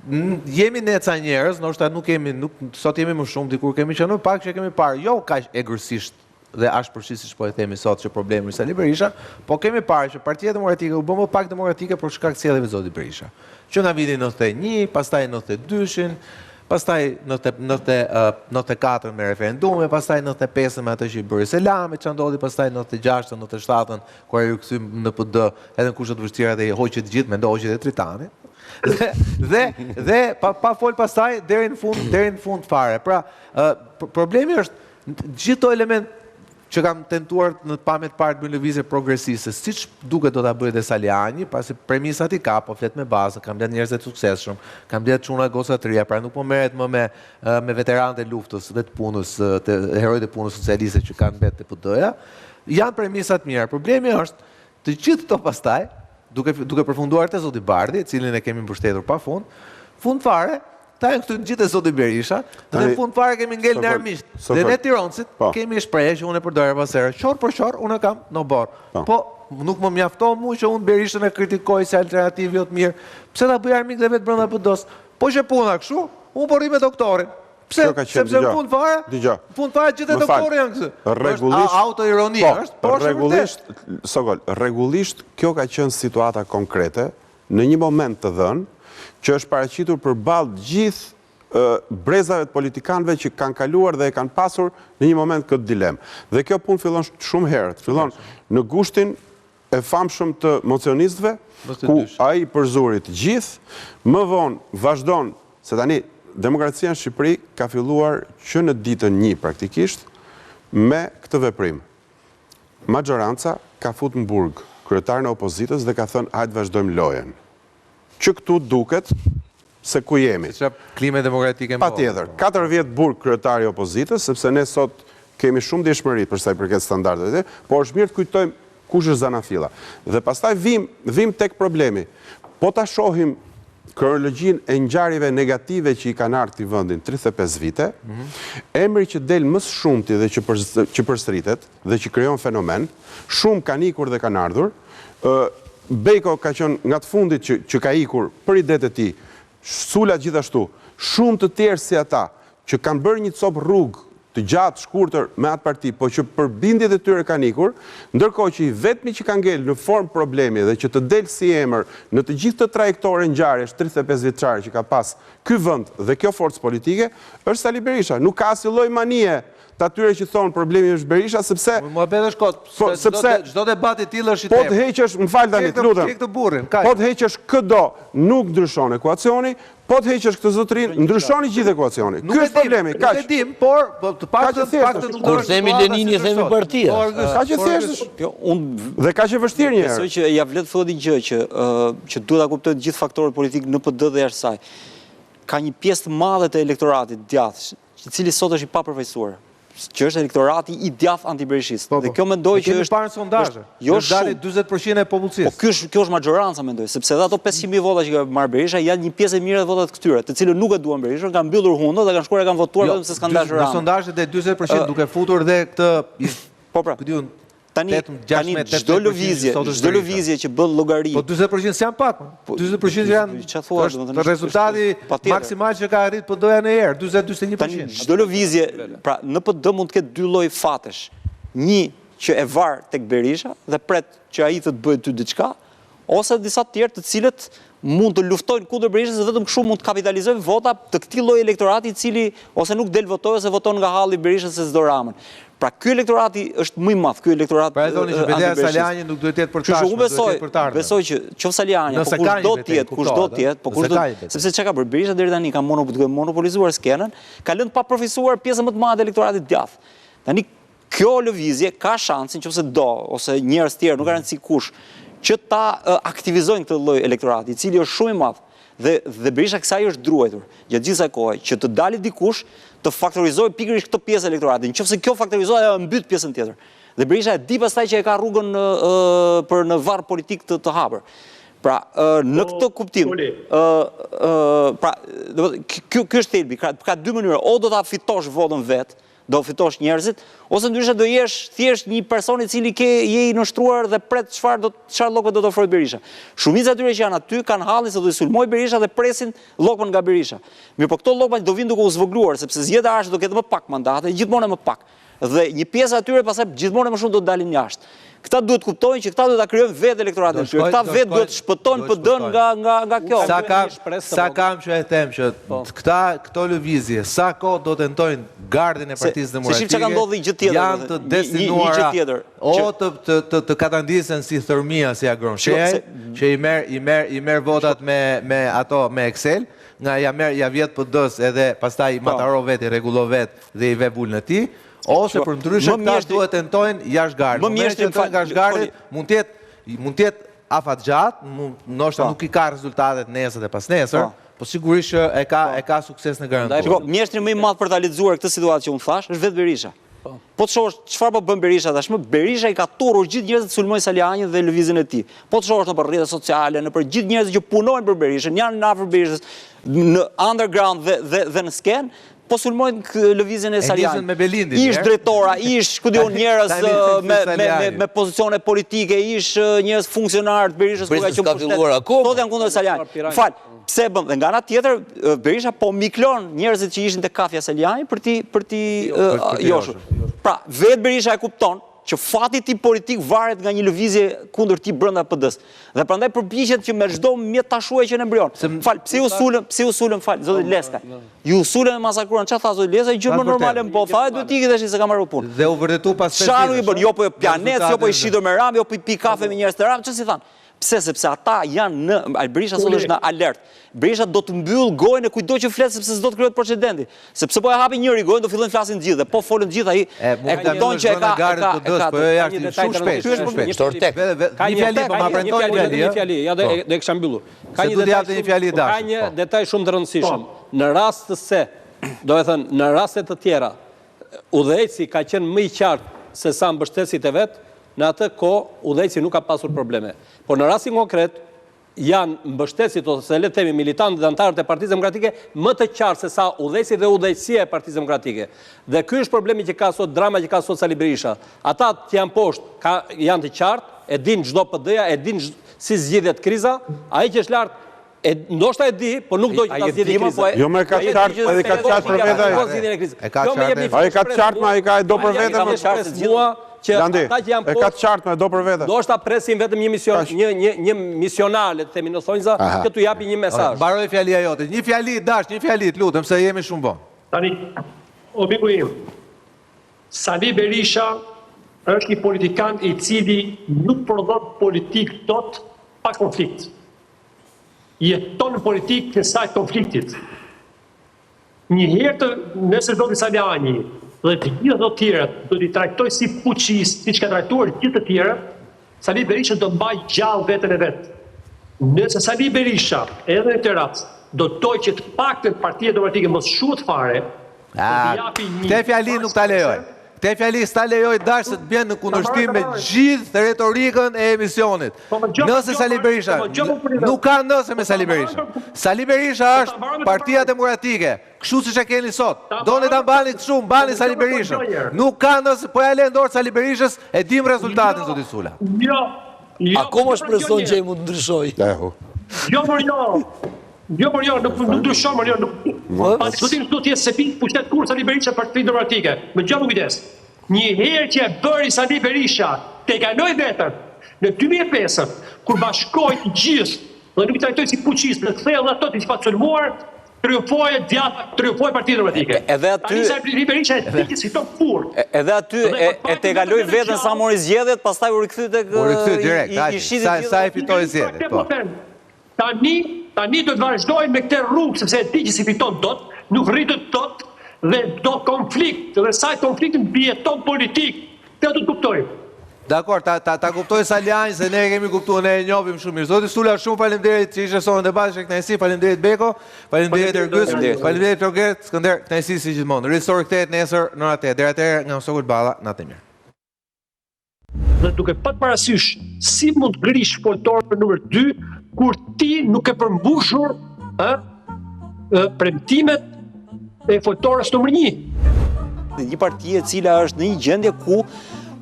Jemi ne ca njerëz, ndoshta nuk jemi, nuk, sot jemi më shumë, dikur kemi qenë më pak që kemi parë jo kaq egërsisht dhe ashpërsisht siç po e themi sot që problemi është Sali Berisha, po kemi parë që Partia Demokratike u bë më pak demokratike për shkak të sjelljeve të zotit Berisha. Që nga viti 91, pastaj 92-shin, pastaj 94 me referendume, pastaj 95-ën me atë që i bëri Selami, ça ndodhi pastaj 96-ën, 97-ën, kur ai u kthy në PD edhe në kushte të vështira dhe i hoqi të gjithë, mendo hoqi dhe Tritanin. Dhe dhe dhe pa pa fol pastaj deri në fund, deri në fund fare. Pra, ë problemi është gjithë këto element që kam tentuar në pamje të parë të bëjnë lëvizje progresiste, siç duket do ta bëjë dhe Salianji, pasi premisat i ka, po flet me bazën, ka mbledh njerëz të suksesshëm, ka mbledh çuna goca të reja, pra nuk po merret më me me veteranët e luftës dhe të punës, të herojtë e punës socialiste që kanë mbetë te PD-ja. Janë premisa të mira. Problemi është të gjithë këto pastaj, duke duke përfunduar te zoti Bardhi, të cilin e kemi mbështetur pafund, fund fare, këta janë këtu të gjithë te zoti Berisha, dhe në fund fare kemi ngel ne armiqtë. Dhe ne tironsit po. kemi shprehje që unë e përdor herë pas here, qorr për qorr, unë e kam në oborr. Po. po nuk më mjafton mua që unë Berishën e kritikoj si alternativë jo të mirë. Pse ta bëj armik dhe vetë brenda PD-s? Po qe puna kështu, unë po rri me doktorin. Pse? Kjo ka qenë, Sepse në fund fare, dëgjo. Në fund fare gjithë doktorë janë këtu. Rregullisht autoironi po, është, po është rregullisht, Sokol, rregullisht kjo ka qenë situata konkrete në një moment të dhënë që është paraqitur përballë gjithë brezave të politikanëve që kanë kaluar dhe e kanë pasur në një moment këtë dilemë. Dhe kjo punë fillon shumë herët, fillon në gushtin e famshëm të mocionistëve, ku ai përzuri të gjithë, më vonë vazhdon, se tani demokracia në Shqipëri ka filluar që në ditën një praktikisht, me këtë veprim. Maxhoranca ka fut në burg kryetarin e opozitës dhe ka thënë hajt vazhdojmë lojën. Që këtu duket se ku jemi. Se çfarë klime demokratike ndodh. Patjetër. 4 vjet burg kryetari i opozitës, sepse ne sot kemi shumë ndjeshmëri për sa i përket standardeve, por është mirë të kujtojmë kush është Zanafilla. Dhe pastaj vijmë, vijmë tek problemi. Po ta shohim kronologjinë e ngjarjeve negative që i kanë ardhur këtij vendi në 35 vite, emri që del më së shumti dhe që për, që përsëritet dhe që krijon fenomen, shumë kanë ikur dhe kanë ardhur, ë Bejko ka qenë nga të fundit që që ka ikur për idetë e tij, Sula gjithashtu, shumë të tjerë si ata, që kanë bërë një copë rrugë të gjatë, shkurtër me atë parti, po që për bindjet e tyre kanë ikur, ndërkohë që i vetmi që ka ngel në formë problemi dhe që të del si emër në të gjithë këtë trajektore ngjarjesh 35 vjeçare që ka pas ky vend dhe kjo forcë politike, është Sali Berisha. Nuk ka asnjë lloj manie të atyre që thonë problemi është Berisha sepse Muhabet është kot, po, sepse çdo debat i tillë është i tepërt. Po të heqësh, më fal tani, të lutem. Këtë burrin, kaq. Po të heqësh këdo, nuk ndryshon ekuacioni, po të heqësh këtë zotërinë, ndryshon i gjithë ekuacioni. Ky është problemi, kaq. Nuk e dim, por po, të paktën të paktën nuk do Kur themi Lenini, themi partia. Kaq e thjeshtë është. Jo, unë dhe kaq e vështirë një herë. Besoj që ia vlen të thuhet një gjë që që duhet ta kuptojnë të gjithë faktorët politikë në PD dhe jashtë saj. Ka një pjesë të madhe të elektoratit djathtë i cili sot është i papërfaqësuar, që është elektorati i djathtë antiberishist. Po, po. Dhe kjo mendoj që është parë në sondazhe. Jo shumë. 40% e popullsisë. Po ky është kjo është maxhoranca mendoj, sepse edhe ato 500.000 vota që ka marrë Berisha janë një pjesë e mirë e votave të këtyre, të cilët nuk e duan Berishën, kanë mbyllur hundët dhe kanë shkuar e kanë votuar jo, vetëm se s'kanë dashur Ramën. Në sondazhe dhe 40% duke futur dhe këtë Po pra. Tani, tani çdo lëvizje, çdo lëvizje që bën llogari. Po 40% s'janë pak. 40% po, janë. Çfarë thua, domethënë rezultati maksimal që ka arrit PD-ja ndonjëherë, 40-41%. Tani çdo lëvizje, pra në PD mund të ketë dy lloj fatesh. Një që e var tek Berisha dhe pret që ai të të bëjë ty diçka, ose disa të tjerë të cilët mund të luftojnë kundër Berishës dhe vetëm kështu mund të kapitalizojnë vota të këtij lloji elektorati i cili ose nuk del votojë ose voton nga halli Berishën se s'do Ramën. Pra ky elektorati është më i madh, ky elektorat Pra e thoni që beteja e Salianjit nuk duhet të jetë për tashme, duhet të jetë për të ardhmen. Besoj që qoftë Salianji, po kushdo të jetë, kushdo të jetë, po kushdo, sepse çka ka bërë Berisha deri tani ka duke monopolizuar skenën, ka lënë të papërfaqësuar pjesën më të madhe të elektoratit të djathtë. Tani Kjo lëvizje ka shansin, qoftë se do, ose njerëz tjerë, nuk ka rëndësi kush, që ta aktivizojnë këtë lloj elektorati, i cili është shumë i madh. Dhe dhe Berisha kësaj është druajtur gjatë gjithë kësaj kohe, që të dali dikush të faktorizojë pikërisht këtë pjesë elektorati. Në qoftë se kjo faktorizohet, ajo e mbyt pjesën tjetër. Dhe Berisha e di pastaj që e ka rrugën për në varr politik të, të hapur. Pra, në po, këtë kuptim, ë ë pra, do të ky ky është thelbi, ka ka dy mënyra, o do ta fitosh votën vetë, Do fitosh njerëzit, ose ndryshe do jesh thjesht një person i cili ke je i nënshtruar dhe pret çfarë do çfarë llokme do të ofrojë Berisha. Shumica e atyre që janë aty kanë hallin se do i sulmojë Berisha dhe presin llokmën nga Berisha. Mirëpo këto llokma do vinë duke u zvogëluar sepse zgjedhjet e ardhshme do ketë më pak mandate, gjithmonë e më pak. Dhe një pjesë e atyre pastaj gjithmonë e më shumë do të dalin jashtë. Këta duhet të kuptojnë që këta duhet ta krijojnë vetë elektoratin e tyre. Këta vetë duhet të shpëtojnë PD-n nga nga nga kjo. Sa kam sa kam që e them që po. këta këto lëvizje sa kohë do tentojnë gardhin e Partisë Demokratike. Se shif çka ka ndodhur gjë tjetër. Janë të destinuara o të të të, të katandisen si thërmia si Agron Shehaj, që i merr i merr i merr votat me me ato me Excel, nga ja merr ja vjedh PD-s edhe pastaj i po. mataro vetë, i rregullo vetë dhe i ve vulën e tij, ose përndryshe këta duhet tentojnë jashtë gardhit. Më mirë të tentojnë jashtë gardhit, mund të jetë mund të jetë afatgjatë, ndoshta po. nuk i ka rezultatet nesër dhe pasnesër, po, po sigurisht që e ka po. e ka sukses të garantuar. Shiko, mjeshtri më i madh për ta lexuar këtë situatë që unë thashë është vetë Berisha. Po. Po të shohësh çfarë po bën Berisha tashmë, Berisha i ka turrur gjithë njerëzit të sulmojnë Salianjin dhe lëvizjen e tij. Po të shohësh nëpër rrjete sociale, nëpër gjithë njerëzit që punojnë për Berishën, janë afër Berishës në underground dhe dhe dhe në skenë, po sulmojnë lëvizjen e Salianjit. me Belindin. Ish drejtora, ish ku di unë njerëz me me me me pozicione politike, ish njerëz funksionarë të Berishës ku ka qenë pushtet. Sot janë kundër Salianjit. Fal, pse e bën? Dhe nga ana tjetër Berisha po miklon njerëzit që ishin te kafja Salianji për t'i për t'i joshur. Pra, vetë Berisha e kupton që fati i tij politik varet nga një lëvizje kundër tij brenda PD-së. Dhe prandaj përpiqet që me çdo mjet ta shuajë që në embrion. Fal, pse u sulën, pse u sulën, fal, zoti Leskaj. Iu sulën e masakruan, çfarë tha zoti Leskaj, gjë më normale më po tha, duhet të ikë tash se ka marrë punë. Dhe u vërtetu pas 5 ditësh. Çfarë i bën? Jo po pijanec, jo po i shitur me Ramë, jo po i pi kafe me njerëz të Ramës, ç'si thanë? Pse? Sepse ata janë në, Berisha sot është në alert. Berisha do të mbyllë gojën e kujtdo që flet sepse s'do të krijohet precedenti. Sepse po e hapi njëri gojën do fillojnë flasin të gjithë dhe po folën të gjithë ai e kupton që e ka e ka e ka po jo jashtë shumë shpejt shumë shpejt. Është Ka një fjali po ma premton një fjali. Një fjali, ja do e kisha mbyllur. Ka një detaj një fjali Ka një po. detaj shumë të rëndësishëm. Po. Në rast se, do e thënë, në raste të tjera, udhëheqësi ka qenë më i qartë se sa mbështetësit e vet, në atë kohë udhëheqësi nuk ka pasur probleme. Por në rastin konkret janë mbështetësit ose le të themi militantët dhe anëtarët e Partisë Demokratike më të qartë se sa udhëheqësi dhe udhëheqësia e Partisë Demokratike. Dhe ky është problemi që ka sot, drama që ka sot Sali Berisha. Ata që janë poshtë ka, janë të qartë, e dinë ç'do PD-ja, e dinë si zgjidhet kriza, ai që është lart E ndoshta e di, po nuk do që ta zgjidhë po krizën. Jo, më e ka të qartë, edhe ka të qartë për vete. E ka të qartë. Ai ka të qartë, ma ai ka e do për vete. Më qartë mua që ata që janë E ka të qartë, ma e do për vete. Ndoshta presin vetëm një mision, një një një misionar, le të themi në thonjza, që t'u japi një mesazh. Mbaroi fjalia jote. Një fjali, Dash, një fjali, të lutem, se jemi shumë vonë. Tani, o miku im, Sali Berisha është një politikan i cili nuk prodhon politikë dot pa konflikt. Jeton në politikë në sajë të konfliktit. Një herë të nëse zoti Salianji dhe të gjithë ato tjerët do t'i trajtojë si puçistë, siç ka trajtuar gjithë të tjerët, Sali Berisha do mbajë gjallë veten e vet. Nëse Sali Berisha edhe në këtë rast do të dojë që të paktën Partia Demokratike mos shuhet fare, do t'i japi një Këtë fjali nuk ta lejoj. Këtë fjali s'ta lejoj Dash se të bjen në kundërshtim me gjithë retorikën e emisionit. Po, nëse Sali Berisha, nuk ka nëse me Sali Berisha. Sali Berisha është Partia Demokratike, kështu siç e keni sot. Doni ta mbani kështu, mbani Sali Berishën. Nuk ka nëse, po ja le në dorë Sali Berishës, e dim rezultatin zoti Sula. Jo. Jo, Akoma shpreson që ai mund të ndryshojë. Jo, por jo. Jo, por jo, nuk nuk ndryshon, por jo, nuk. Po? Pa diskutim s'do të jetë se pi pushtet kurrë Sali Berisha Partinë Demokratike. Më dëgjo me kujdes. Një herë që e bëri Sali Berisha, tejkaloi veten në 2005-ën, kur bashkoi të gjithë dhe nuk i trajtoi si puçistë, dhe ktheu edhe ato që pat sulmuar, triumfoi e djathta, triumfoi Partia Demokratike. Edhe aty Tani Sali Berisha e di që s'fiton kurrë. Edhe aty e, e tejkaloi veten sa mori zgjedhjet, pastaj u rikthy tek u rikthy direkt, i, i, sa sa i fitoi zgjedhjet. Po. Tani, tani do të vazhdojë me këtë rrugë sepse e di që s'i fiton dot, nuk rritet dot dhe do konflikt dhe sajë të konfliktit mbijeton politikë. Këtë do të kuptojë. Dakord, ta ta ta kuptojë Salianji se ne e kemi kuptuar, ne e njohim shumë mirë. Zoti Sula, shumë faleminderit që ishe sot në debat, ishte kënaqësi. Faleminderit Beko, faleminderit Ergys, faleminderit Rogert, Skënder, kënaqësi si gjithmonë. Regjisori kthehet nesër në ora 8. Deri atëherë nga Sokol Balla, natën e mirë. Dhe duke pat parasysh si mund të grish foltoren numër 2 kur ti nuk ke përmbushur ë premtimet e foltores numër 1. Një parti e cila është në një gjendje ku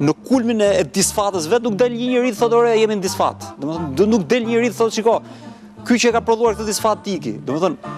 në kulmin e disfatës vetë nuk del një njeri të thotë ore jemi në disfatë. Domethënë nuk del njeri të thotë shiko, ky që e ka prodhuar këtë disfatë të iki. Domethënë.